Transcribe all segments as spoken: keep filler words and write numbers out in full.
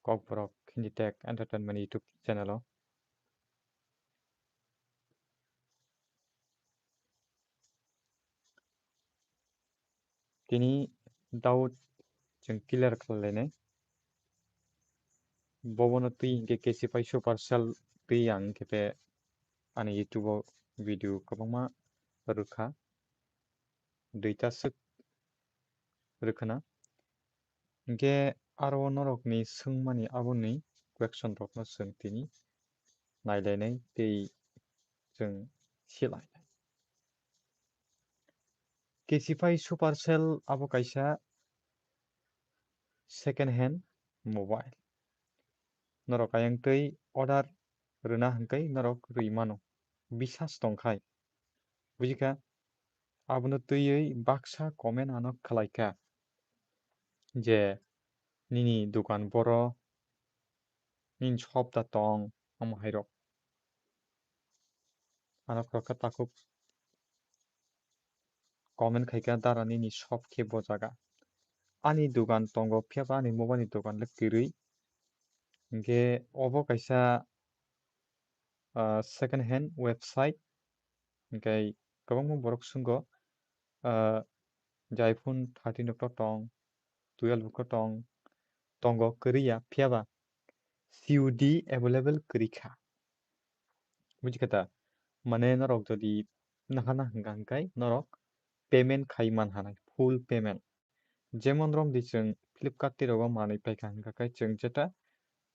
Kokborok Hindi Tech Entertainment YouTube channel o. Tini doubt chwng clear khlai lainai. Bobono twi hinkhe Kesify Supercell twi ang hinkhe ani YouTube o video kwbangma rwkha. Duita swk rwkhwna. Hinkhe aro norokni swngmani aboni question rokno chwng tini nailainai tei chwng silainai. Kesify Supercell abo kaisa second hand mobile. Norok ayang twi order rwna hwnkhe norok rwi mano. Bisas tongkhai. Bujikha? Abono twiwi baksa comment ano khlaikha je nini dukan boro, nini shop da tong, omo hairok. Ano khoroksa takhuk comment khaikha, "Dara, nini shop khe bo jaga?" Ani dukan tongo, phiya ba ani mobile ni dukan le kwrwi. Hinkhe obo kaisa, ah, second hand website. Hinkhe kwbangma borok swngo, ah, je iPhone thirteen rok tong, twelve rok tong, tongo kwrwi ya, phiya ba C O D available kwrwi kha. Bujikha ta? Mane norok jodi nahana hwnkha hwnkhe norok payment khai man hanai, full payment. Jemon romdi chwng Flipkart twi rogo manwi paikha hwnkha khe chwng jeta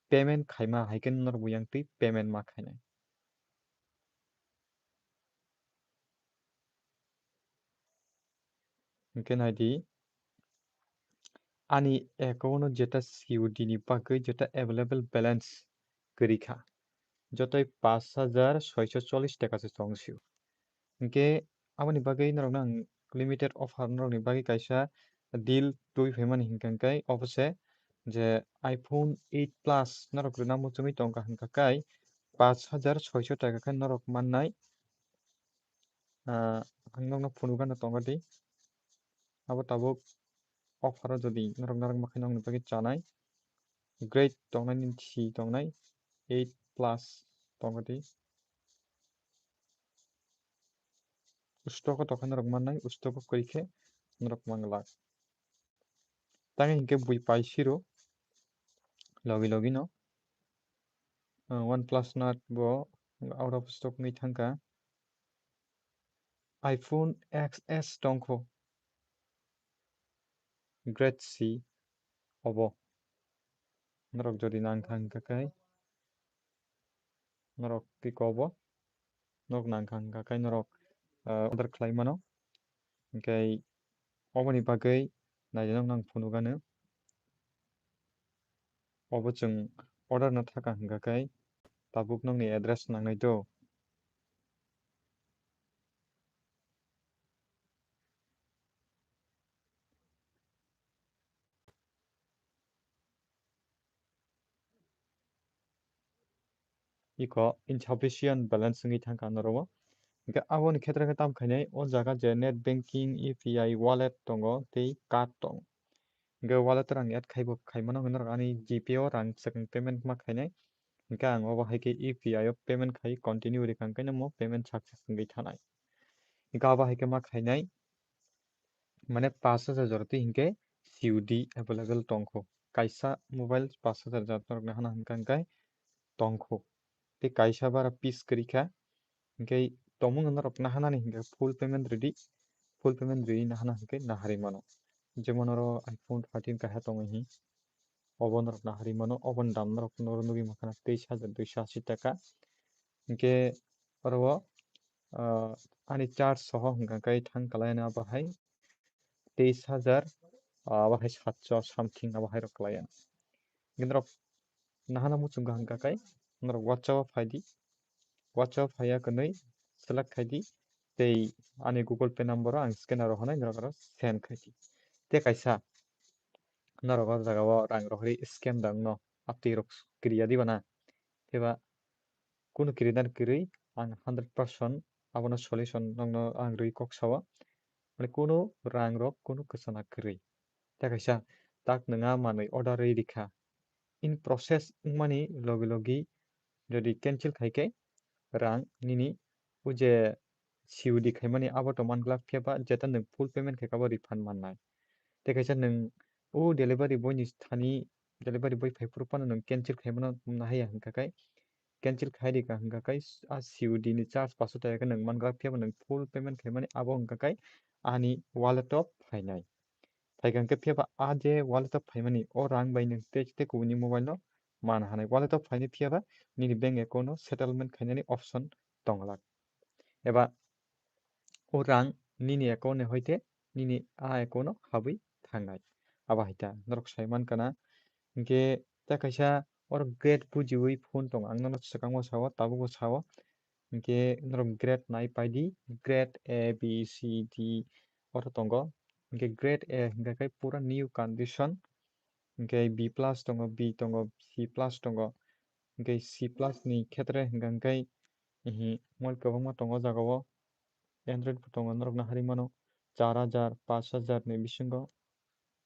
payment khaima hai khe norok bo yang twi payment ma khainai. Hinkhe naidi, ani account o jeta C O D ni bagwi jeta available balance kwrwi kha, jotoi pash hajar soiso chollish taka se chong sio. Hinkhe aboni bagwi norokno ang limited offer norokni bagwi kaisa deal twi phaimani hinkha khe obo se je iPhone eight Plus norok rwna muchungwi tongkha hwnkha khe pash hajar soiso taka khe norok mannai. Ah, ang nokno phunukgano tongo di. Abo tabuk offer o jodi norok narwkma khe nokni bagwi chanai. Grade tongnai, nini si tongnai, eight plus tongo di. Stock o tongkha norok mannai, stock o kwrwi khe norok manglak. Tamo hinkhe bui pai siro logi logi no. Ah, OnePlus Nord bo out of stock wngwi thangkha. iPhone X S tongkho. Grade C obo. Norok jodi nangkha hwnkha khe norok twi kobo. Norok nangkha hwnkha khe norok, ah, order khlai mano. Hinkhe oboni bagwi naidi nokno ang phunukgano. Obo chwng order no thaka hwnkha khe tabuk nokni address nangnai do. Iko insufficient balance wngwi thangkha norok o. Hinkhe aboni khetra khe tamo khainai, o jaga je net banking, U P I, wallet tongo tei card tongo. Hinkhe wallet o rang add khaibo khaimano hwnwi norok ani G Pay o rang swkang payment ma khainai. Hinkhe ang obo hai khe U P I o payment khai continue rikha hwnkhe no mo payment success wngwi thanai. Hinkhe abo hai khe ma khainai. Mane pash hajar jora twi hinkhe C O D available tongkho. Kaisa mobile pash hajar jora norok nahana hwnkha hwnkhe tongkho. Tei kaisa bara piece kwrwi kha. Hinkhe tongmung norok nahanani hinkhe full payment rwdi. Full payment rwdi nahana hinkhe naharwi mano. Jemon oro iPhone thirteen kaisa tongo hi. Obo norok naharwi mano. Oboni dam norok nugwi mankha na teis hajar duiso ashi taka. Hinkhe oro o, ah, ani charge soho hwnkha khe thang kalai ano abo hai teis hajar, ah, abo hai satso something abo hai rok kalai ano. Hinkhe norok nahana muchungkha hwnkha khe norok WhatsApp o phaidi, WhatsApp o phaiya kwnwi select khaidi tei ani Google Pay number o ang scanner o hwnwi norok aro send khaidi. Tei kaisa norok o jaga o rang rohorwi scam da wngno, atwi rok kiriya diba na? Phiba kunu kirinar kwrwi ang hundred percent abono solution nokno ang rwi kok sao. Mane kunu rang rok kunu kwchana kwrwi. Tei kaisa tak nwnga manwi order rwi rikha. in process wngmani logi logi jodi cancel khai khe rang nini o je C O D khaimani abo to man glak, phiya ba jeta nwng full payment khe abo refund mannai. Tei kaisa nwng o delivery boy ni thani delivery boy phai phuru phano nwng cancel khaimano nahaya hwnkha khe, cancel khai rika hwnkha khe a C O D ni charge paso taka khe nwng man glak, phiya ba nwng full payment khaimani abo hwnkha khe ani wallet o phainai. Phaikha hwnkhe phiya ba a je wallet o phaimani o rang bai nwng tei tei kubuni mobile no man hanai. Wallet o phainai phiya ba nini bank account o settlement khainani option tong glak. Eba o rang nini account ni hoite nini a account o habwi thangnai. Abo hai ta norok sai mankha na. Hinkhe ta kaisa oro grade bujiwi phone tongo, ang nono swkang o sao, tabuk bo sao. Hinkhe norok grade nai paidi, grade A, B, C, D oro tongo. Hinkhe grade A hinkha khe pura new condition. Hinkhe B plus tongo, B tongo, C plus tongo. Hinkhe C plus ni khetre hinkha khe, ehe, mobile kwbangma tongo o jaga o. Android bo tongo, norok nahari mano, char hajar, panch hajar ni bisingo.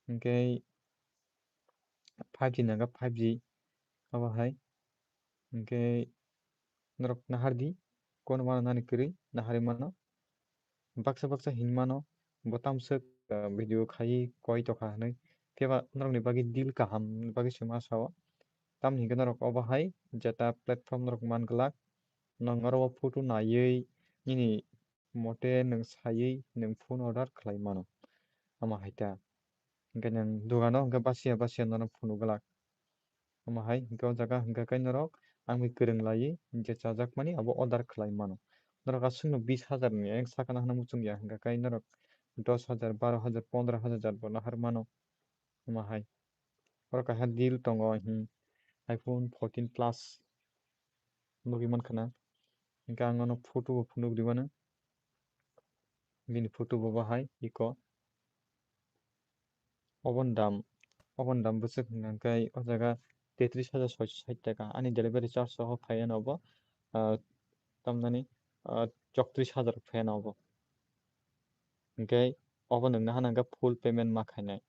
Hinkhe five G nangkha, five G abo hai. Hinkhe norok nahardi, kono mano nani kwrwi nahari mano. Baksa baksa hinmano, bo tamswk, ah, video khaiwi koi tokha hinwi. Phiya ba norokni bagwi deal kaham bagwi se ma sao. Tamni hinkhe norok obo hai jeta platform norok man glak, nwng oro o photo naiwi nini mote nwng saiwi nwng phone order khlai mano. Omo hai ta. Hinkhe nwng dogano hinkhe basiya basiya nono phunuk glak. Omo hai hinkhe o jaga hinkhe khe norok ang bai kwrwng laiwi je chajakmani abo order khlai mano. Norok aswkno bis hajar ni eng sakano hwnwi muchung ya hinkhe khe norok dos hajar, baro hajar, pondro hajar bo nahar mano. Omo hai. Oro kaisa deal tongo, hmm, iPhone fourteen Plus nugwi mankha na. Hinkhe ang nono photo bo phunuk rw mano. Bini photo bo bahai iko. Oboni dam, oboni dam bwswk hwnka khe o jaga tetris hajar soiso sait taka. Ani delivery charge soho phaiya no bo, ah, tamnani, ah, chowtris hajar phaiya no bo. Hinkhe obo nwng naha nangkha full payment ma khainai.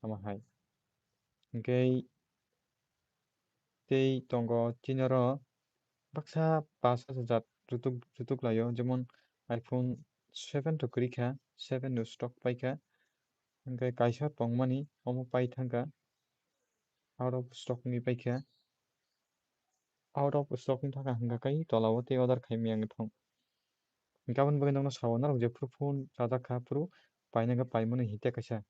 Omo hai. Hinkhe tei tongo chini oro baksa pas hajar jutuk, jutuk laio, jemon iPhone seven to kwrwi kha, seven no stock paikha, hinkhe kaisa tongmani omo pai thangkha, out of stock ni paikha. Out of stock wng thangkha hwnka khe tola o tei order khai maya wng thung. Hinkhe aboni bagwi nokno sao, norok jephuru phone chajak kha, aphuru paina khe paimani hinte kaisa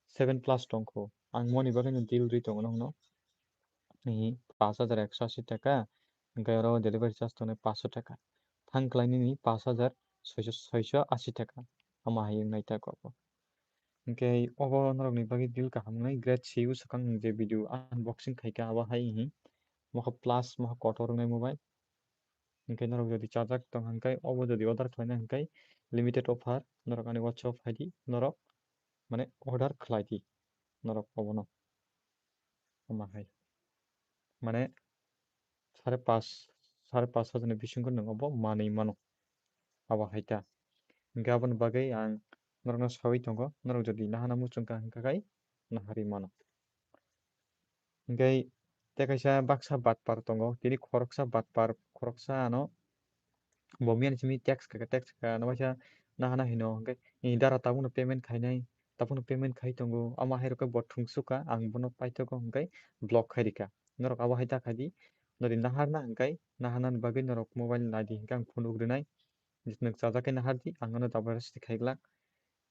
seven plus tongkho. Ang moni bagwino deal rwi tongo nokno. Nini pas hajar ekso ashi taka, hinkhe oro delivery charge tongnai paso taka. Thang khlai nini pas hajar soiso, soiso ashi taka. Omo hai wngnai tako. Hinkhe obo norokni bagwi deal kaham wngnai, grade C o swkang je video unboxing khaikha abo hai hi. Mokha plus, mokha kotor wngnai mobile. Hinkhe norok jodi chajak tong hinkhe obo jodi order khlaina hinkhe limited offer norok ani WhatsApp phaidi norok mane order khlaidi norok obono. Omo hai. Mane sare pas, sare pas hajar ni bisingo nwng obo manwi mano. Abo hai ta. Hinkhe aboni bagwi ang norokno saui tongo, norok jodi nahana muchungkha hinkha khe naharwi mano. Hinkhe tei kaisa baksa batpar tongo, tini khoroksa batpar, khoroksa ano bo miyani simi text kha, text kha, ano waisa nahana hino, hinkhe ni dara tabukno payment khainai, tabukno payment khai tongo, ama hai rokhe bo thungsukha, ang bono paithogo, hinkhe block khai rikha. Norok abo hai ta khaidi, nodi naharna hinkhe, naharnani bagwi norok mobile naidi hinkhe ang phunuk rwnai, nwng chajak khe nahardi, ang nono jabardasti khaiglak.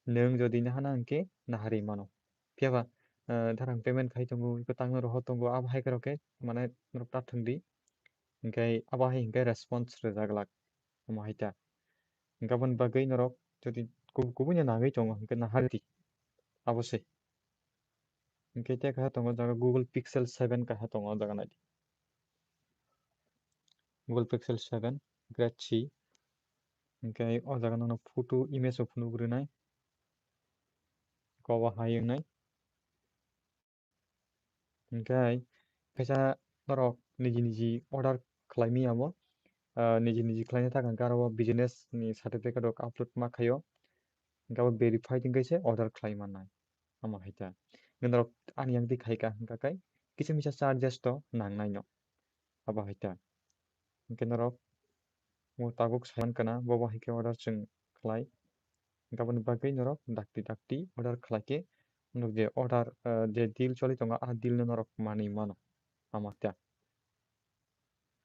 Nwng jodi nahana hinkhe naharwi mano. Phiya ba, ah, dara ang payment khai tongo, eko tangno rohor tongo, abo hai khe rokhe mane norok ta thwngdi. Hinkhe abo hai hinkhe response rwjaglak. Omo hai ta. Hinkhe aboni bagwi norok jodi kub-, kubui no nangwi tongo hinkhe nahardi. Abo se. Hinkhe tei kaisa tongo jaga Google Pixel seven kaisa tongo o jaga naidi. Google Pixel seven grade C. Hinkhe o jaga nono photo image rok phunuk rwnai. Kobo hai wngnai. Hinkhe kaisa norok niji niji order khlai maya bo, ah, niji niji khlaina thang hinkhe aro o business ni certificate rok upload ma khaio. Hinkhe abo verified hinkhe se order khlai mannai. Omo hai ta. Hinkhe norok ani yang twi khai kha hinkha khe kisa misa charges to nang nai no. Abo hai ta. Hingke norok bo tabuk sai mankha na, bo bo hai khe order chwng khlai. Hingke aboni bagwi norok dakti dakti order khlai khe norok je order, ah, je deal choli tongo, ah, deal no norok manwi mano. Ama ta.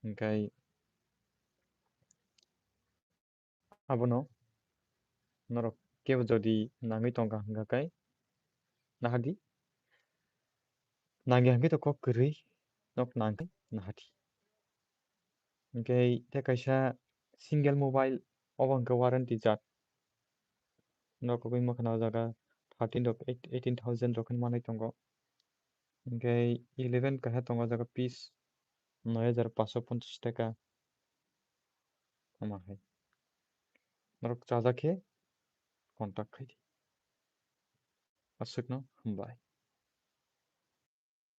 Hingke abono norok kebo jodi nangwi tongkha hingkha khe nahadi. Nangya hingkhe to kok kwrwi nok nangkhe nahadi. Hingkhe tei kaisa single mobile obo hingkhe warranty jat. Norok kogwi makhana o jaga thirteen rok, eight-, eighteen thousand rok hinwi manwi tongo. Hingkhe eleven kaisa tongo o jaga piece noi hajar paanso ponchas taka. Ama hai. Norok chajak khe contact khai di. Aswkno hambai.